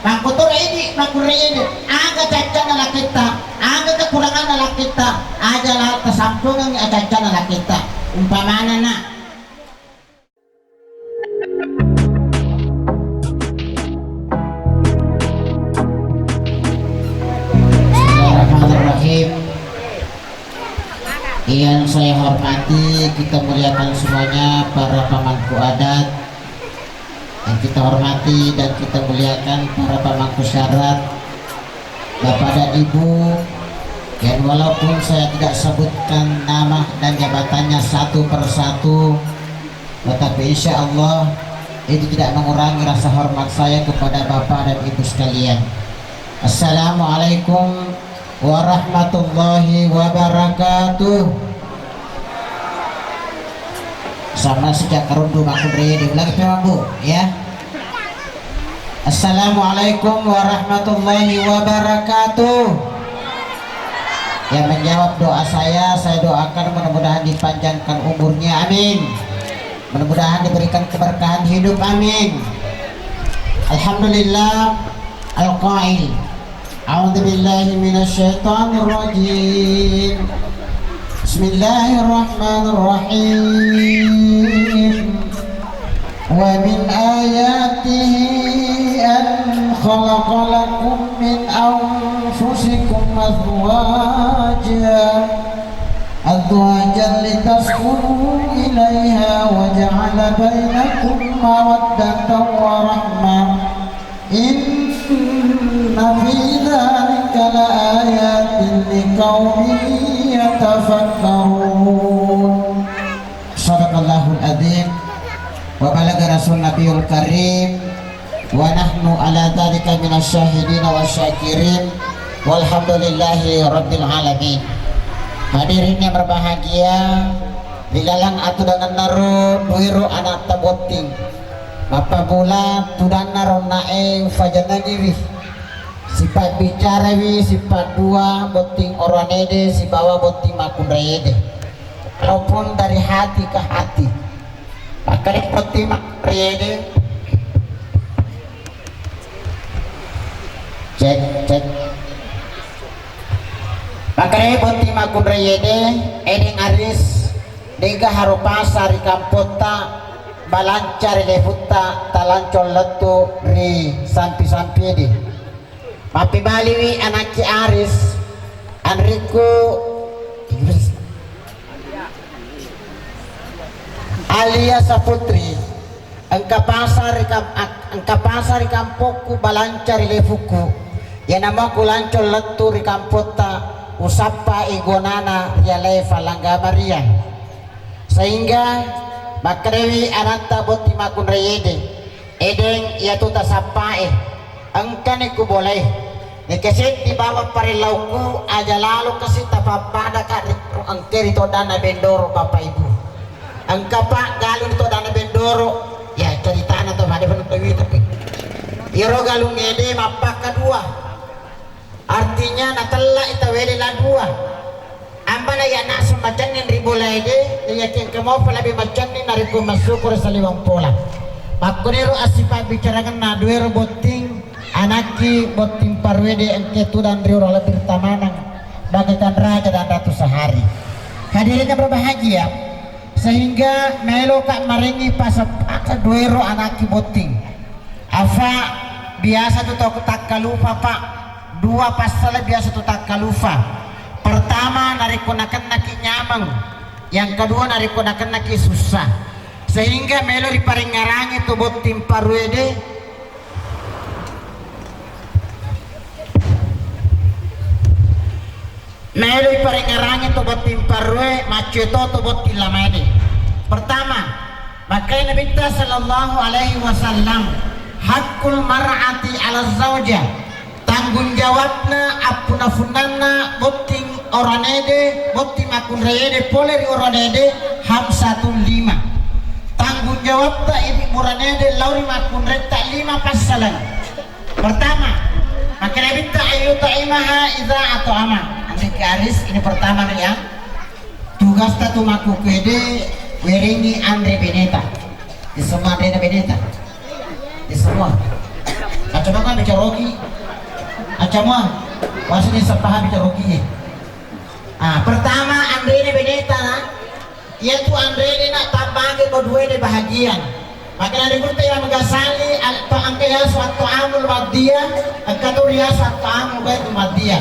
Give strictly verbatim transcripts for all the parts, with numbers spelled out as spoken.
Makkutoro idi makkunraiede, aga caccanna lakitta, aga kekuranganna lakitta, aja la tasampungengngi acaccanna lakitta. Umpamana na. Bismillahirrahmanirrahim. Yang saya hormati, kita muliakan semuanya para pemangku adat, yang kita hormati dan kita muliakan para pemangku syarat, Bapak dan Ibu, yang walaupun saya tidak sebutkan nama dan jabatannya satu per satu, tetapi insya Allah itu tidak mengurangi rasa hormat saya kepada Bapak dan Ibu sekalian. Assalamualaikum warahmatullahi wabarakatuh. Sama sejak karundu makkunraiede, ulangi pemambu, ya. Assalamualaikum warahmatullahi wabarakatuh. Yang menjawab doa saya, saya doakan mudah-mudahan dipanjangkan umurnya, amin. Mudah-mudahan diberikan keberkahan hidup, amin. Alhamdulillah, al-qail. A'udzubillahi minasyaitonirrajim. Bismillahirrahmanirrahim. Wa min ayatihi an khalaqa lakum min anfusikum azwaja, azwajan litaskunu ilaiha wa ja'ala bainakum mawaddatan wa rahmah. Inna fi dzalika laayatin liqaumin yatafakkarun. Sadaqallahul adzim wa balagha rasul nabiyul karim wa nahnu ala dzalika minasy syahidin wa syakirin walhamdulillahi rabbil alamin. Hadirin yang berbahagia, ri laleng atudangennaro duero anatta botting. Mappamula tudanna ronnae ufajanangiwi, sipabbicarawi sipaddua botting oroanede sibawa botting makkunraiede. Walaupun dari hati ke hati. Makkeda botting makkunraiede. Cek, cek. Makkeda botting makkunraiede, edeng aris, dega haro pasa ri kampotta, balanca ri lefutta, talancong lettu ri sampi-sampiede. Mappebaliwi anakki Aris, anrikku Alia Saputri, engka pasa ri kam-, ak-, engka pasa ri kampokku balanca ri lefukku, iyanamo kulancong lettu ri kampotta usappa igonana ri alai Falangga Maria. Sehingga makkedawi anatta botting makkunraiede, edeng iyatu tasappae, engkani kubolae. Neke seddi bawang parellaukku, aja lalo kasi tapappadaka ri, engke ri toddanna Bendoro, Bapak Ibu. Engkapa galung ri toddanna Bendoro, ya, ceritana to pada penuh tapi. Iyaro galung ede mappakka dua. Artinya natella ita wede la dua. Ambana iya naseng macenning ri bolae de, iyakiya engka mopa lebbi macenning narekko massukkuru saliweng pola. Makkuniro assipabbicarangenna duero botting anakki botting paruede engke tudang riolo lebbi tamaneng bagaikan raja dan ratu sehari. Hadirin yang berbahagia, sehingga meloka marengi pasepaka duero anakki botting. Afa, biasa tu tau takkalupa, Pak. Dua passala biasa tu takkalupa. Pertama, narekko nakennaki nyameng. Yang kedua, narekko nakennaki susah. Sehingga melo riparengngerangi tu botting paruede. Meloi parengngerangi to botting parue, maccue to to botting lamaede. Pertama, makkai Nabitta sallallahu alaihi wasallam, haqqul mar'ati ala zauja, tanggung jawabna, appuna-punnanna botting oranede, botting makkunraiede pole ri oranede, hamsatun lima. Tanggung jawabta idi muranede lao ri makkunretta lima passaleng. Pertama, makkeda Nabitta ayu ta'imaha iza atau ama. Anriki Aris, ini pertama nih ya. Tugasta tu makkukkede werengi anre beneta. Di semua anre beneta. Di semua. Nah, coba kan Coroki. Acamua, wasini sepahami coroki. Ah, pertama, anrene beneta, iyatu anrene na tabbage ko duwe de bahagian. Makanya di gurte yang megasali, atau angka yasu atau amul madia, angka tu yasu atau amul baik madia.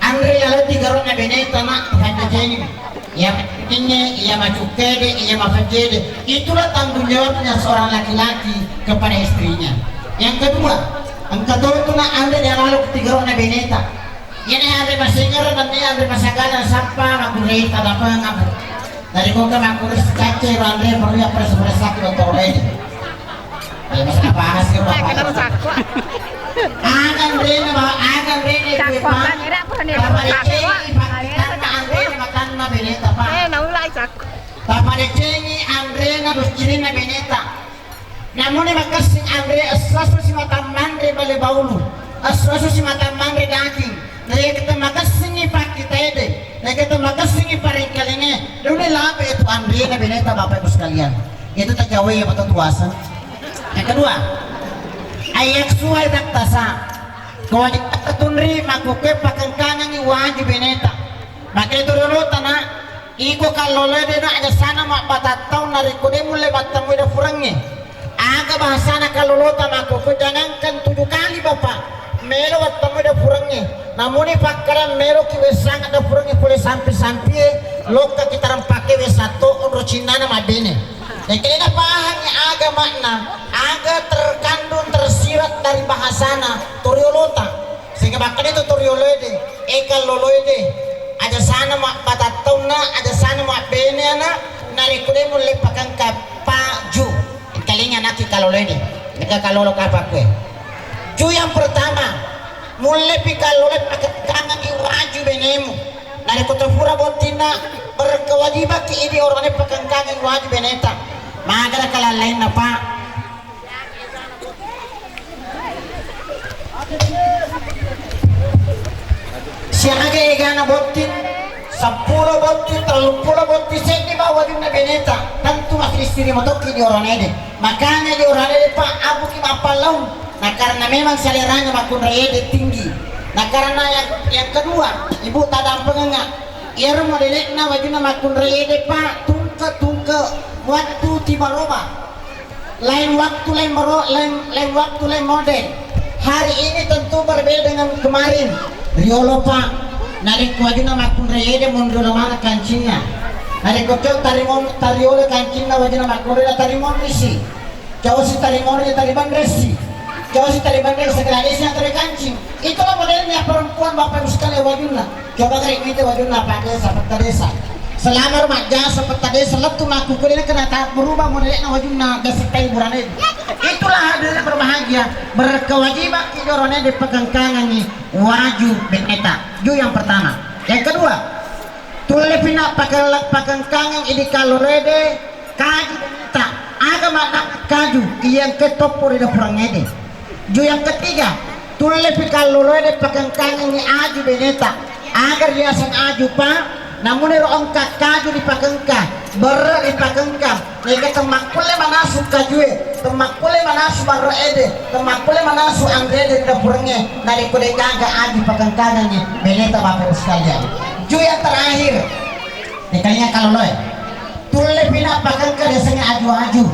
Anre laleng tigaro'na beneta, na, tafannacengi. Iya macingingnge, iya macukkede, iya mafejjede. Itulah tanggung jawabnya seorang laki-laki kepada istrinya. Yang kedua, engka to tu na anre dialalo tigaro'na beneta. Iyana anre masengera nennia anre masagana sappa makureta dapeng aku. Dari kota makurus kace ro anre perlu ya presa-presa ki oto rede. Ayo, masa apa sih, Pak? Akan rena, Pak, akan rena, Pak. Apa decengi, Pak, karena anrena matanna beneta, Pak. Eh, naulai cakko. Apa decengi anrena, doscirinna beneta. Namuni makessing anre, esso-esso si matamma anre bale baulu. Esso-esso si matamma anre daging. Narekko makessingi pakkitaede, narekko makessingi parengkalinge, duni labe tu anrena beneta, Bapak Ibu sekalian. Itu tegawai apa tuasa. Yang kedua, ayat suai taktasa. Kewajiban tunri makkukue pakengkangengi waju beneta. Makanya itu dulu tanah. Iko kalloloe de na aja sana mabbatattau narekko de mulle mattemui dafurengnge. Aga bahasana kallolota makkukue, jangankan tujuh kali, Bapak. Melo mattemui dafurengnge. Namuni pakkada melo ki wessang dafurengnge pole sampi-sampie, lokka kita rempake wessatto onro cinnana mabbene. Engkena pahangi aga makna, aga terkandung tersirat dari bahasana toriolota. Sehingga makkeda tu torioloe de, e kalloloe de, aja sana mabbatattaunna, aja sana mabbeneana, narekko de mulle pakengka paju. Engkalinga nakki kalloloe de, engka kallolo kapang kue. Ju yang pertama, mulle pi kalloloe pakengkangengi waju benemu. Narekko tepura bottinna, berkewajibanki idi orane pakengkangengi waju beneta. Magara kalallainna, Pak. Siaga egana botting, seppulo botting, telluppulo botting, seddi ba wajunna beneta, tentu masih istri motokki di oranede. Makanya di oranede, Pak, abuki mappallau. Nah, karena memang seleranya makkunraiede tinggi. Nah, karena yang, yang kedua, Ibu tadampengenga, iyaro modelekna wajunna makkunraiede, Pak, tungke-tungke waktu tiba roba. Lain waktu, lain baro-, lain, lain waktu, lain model. Hari ini tentu berbeda dengan kemarin. Riolo, Pak. Narekko wajunna makkunraiede monri riolo maneng kancinna. Narekko cok tarimon-, tariolo kancinna wajunna makkunrai na tarimonrisi. Cosi tarimonri taribanresi. Cosi taribanresi kena desa tari kancing. Itulah modelnya perempuan, Bapak Ibu sekalian, wajunna. Coba kali mita wajunna Pak Desa, Petta Desa. Selama rumah jasa Petta Desa lettu makkukue, kena tak berubah modelnya wajunna desa tai burane. Itulah hadirin berbahagia, berkewajiban ki jorone dipakengkangengi waju beneta. Ju yang pertama. Yang kedua, tulle pina pakeng-, pakengkangeng idi kalloloede, kaju beneta. Aga makna kaju, iya engka toppo ri dapurangngede. Ju yang ketiga, tulle pi kalloloede pakengkangengi aju beneta. Aga riaseng aju, Pak? Namuniro engka kaju ripakengka, berre ripakengka, nega temmakkulle manasu kajue, temmakkulle manasu barreede, temmakkulle manasu anrede ri dapurengnge, narekko degaga aju pakengkangengi beneta, Bapak Ibu sekalian. Ju yang terakhir, dikalinya kalloloe. Tulle pina pakengka riasengnge aju-aju.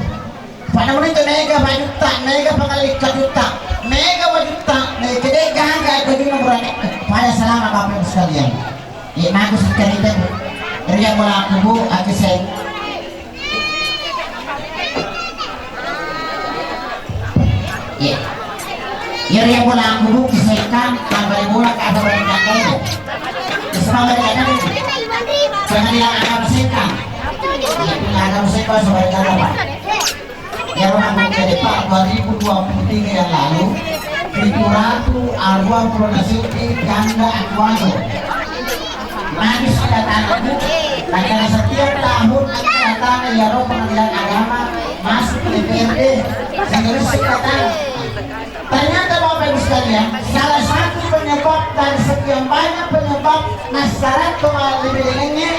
Pada menit mega bajutta, mega pangalli kajutta, mega bajutta, mega de gaga kajuna burane. Pada selama Bapak Ibu sekalian. Iya, bagus cerita, Bu. Ria bola aku, Bu, aku saya. Iya. Iya, ria bola aku, Bu, saya kan, tambah bola ke apa balik kata itu. Sebab balik kata itu. Pengadilan agama saya kan. Iya, pengadilan agama saya kan, sebab kata apa? Iyaro makkukkuede, Pak, dua ribu dua puluh tiga yang lalu, Ritu Ratu Aruang Purworejo City, Ganda Aquago. Manis kedatanganmu, karena setiap tahun kedatangan iyaro pengadilan agama masuk ke D P R D, sehingga bisa datang. Ternyata, Bapak Ibu sekalian, salah satu penyebab dari sekian banyak penyebab masyarakat kembali bilangnya,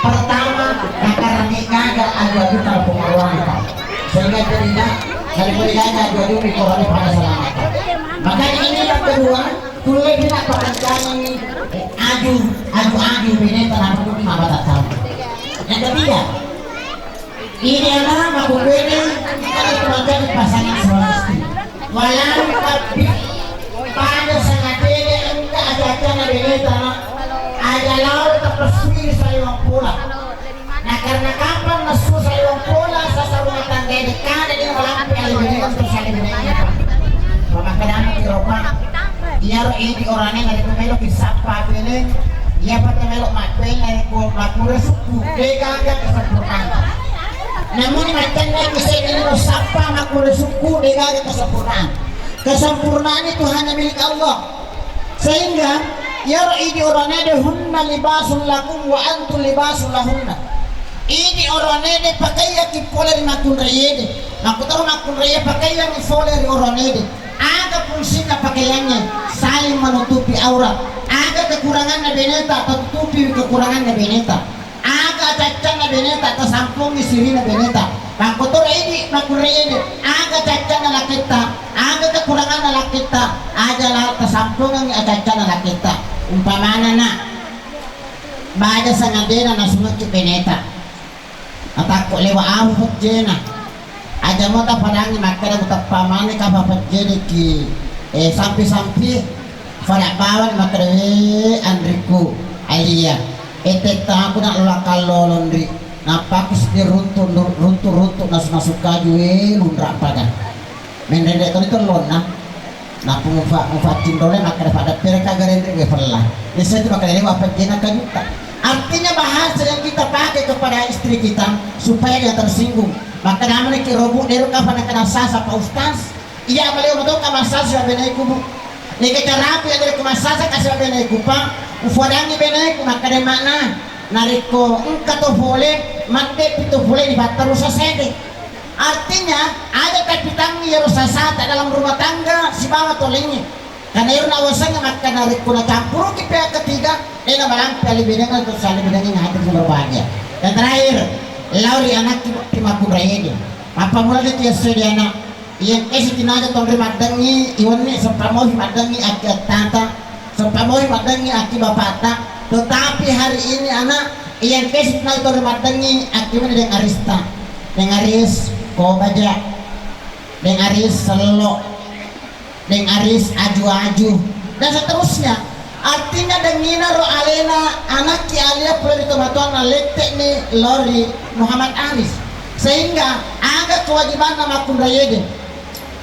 pertama, karena gagal adu-adu kampung awal, Pak. Sehingga tidak, dari gagal adu-adu di korban pada selamat. Makanya Kedua, kulle dina pakancangengngi, eh, aju, aju-aju beneta nappa mabbata tau. Yang ketiga, ini anak maku bene, kita itu menjadi pasangan suami istri. Walau tapi pada sangatede engka aja-ajana beneta, aja lao tapesui saliwang pula. Na karena kapang messu saliwang pola sasa rumah tangga de kada de malampe ale benengan to sale benengan. Pamakkadamaki ropa. Iyaro idi orane narekko melo ki sappa beneng, iya pata melo mabbene ko makure sukku de gaga kesempurnaan. Namun macamnya kise ini sappa makure sukku de gaga kesempurnaan. Kesempurnaan itu hanya milik Allah. Sehingga iyaro idi oranede hunna libasun lakum wa antum libasun lahunna. Idi oranede pakaiyaki pole ri makkunraiede. Makkutoro makkunraie pakaiyangi pole ri oranede. Aga fungsinna pakaiangnge? Saling menutupi aurat. Aga kekuranganna beneta, tatutupi kekuranganna beneta. Aga caccanna beneta, tasampungi sirina beneta. Makkotoro idi makkunraiede, aga caccanna laketta, aga kekuranganna laketta, aja la tasampungengi acaccanna laketta. Umpamana na baja sangadena nasungekki beneta. Atakko lewa amu pejjena. Aja mo tapadangi makkeda muteppa mani kapa pejjeniki, eh, sampi-sampi. Fada bawang makkeda, "We, anrikku, alia, etettaku na lola kallolonri, nappaku seddi runtu, runtu-runtu nasu-nasu kaju, we, lunra pada." Menrende toni tellonna, nappa mufa-, mufaccing role makkeda, "Pada pereka garendri, we, fella." Biasa itu makkeda, "Lewa pejjena kajutta." Artinya bahasa yang kita pakai kepada istri kita supaya dia tersinggung. Makkeda maniki robu, "Dero kapa nakena sasa, Pak Ustaz?" Iya, maleo matoka massage sibawa beneku, Bu. Nega caraku ya dari massage kasi beneku, Pak. Ufodangi beneku, makkeda makna, narekko engka to pole, maddepi to pole di fattaru sasede. Artinya, aja tapitangi iyaro sasata dalam rumah tangga sibawa tolengnge. Karena iyaro nawasengnge makkeda narekko nacampuruki pihak ketiga, dena malampe ale benengan atau sale benengan hadir berbahagia. Dan terakhir, lao ri anakki makkunraiede. Mappamula de tu yassede anak. Iya engkae sitinaja tonri maddengngi, iwenni seppa mofi maddengngi akki ettata, seppa mofi maddengngi akki bapakta, tetapi hari ini anak, iya engkae sitinaja tonri maddengngi akki meni deng arista, deng aris kobaja, deng aris sello, deng aris aju-aju, dan seterusnya. Artinya, dengnginaro alena anakki alia pole ri tomatoanna lette'ni lao ri Muhammad Aris. Sehingga aga kewajibanna makkunraiede?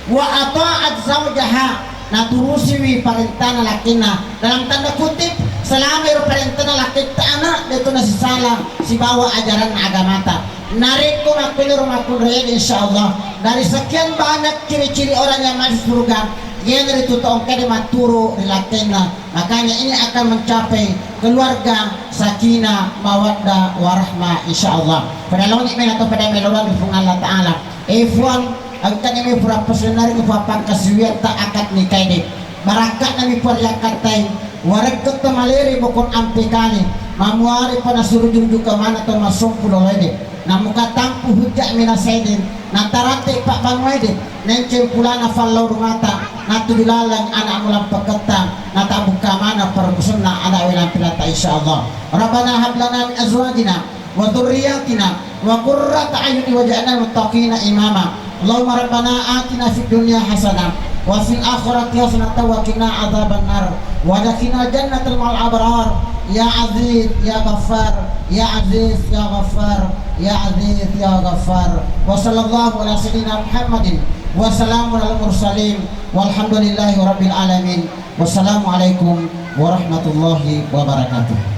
Wa ata'at zaujaha, naturusiwi parentana lakkenna. Dalam tanda kutip, selama ero parentana lakketta anak, detu nasisala sibawa ajaran agamata. Narekko makkuniro makkunraiede, insya Allah, dari sekian banyak ciri-ciri orang yang masuk surga, iyanaritu to engkade matturu ri lakkenna. Makanya ini akan mencapai keluarga sakinah, mawaddah, warahmah, insya Allah. Pada laoni mena to pada meloan ri Puang Allah Ta'ala. Eh, Puang, engkani mi pura pasenari, Puang, pangkasiwiatta akad nikaede. Barakka'na mi Puang riakkattai, warekketta malere bokon ampe kale, mamuare pa nasuruju-ruju kemana to masompu loloede. Namuka tampu hujja mina saedin, natarate pa banguede, nenceng pulana fallau rumata, natuju laleng anakmu lampeketta, natabukka mana permusenna anak welang pilata, insya Allah. Rabbana hab lana min azwajina wa dzurriyyatina wa qurrata a'yunin waj'alna lil muttaqina imama. Allahumma rabbana atina fid dunya hasanah wa fil akhirati hasanatan wa qina adzabannar wa adkhilnal jannata ma'al abrar. Ya Aziz, ya Ghaffar, ya Aziz, ya Ghaffar, ya Aziz, ya Ghaffar. Wa sallallahu ala sayyidina Muhammadin wa salamun alal mursalin walhamdulillahi rabbil alamin. Wassalamualaikum warahmatullahi wabarakatuh.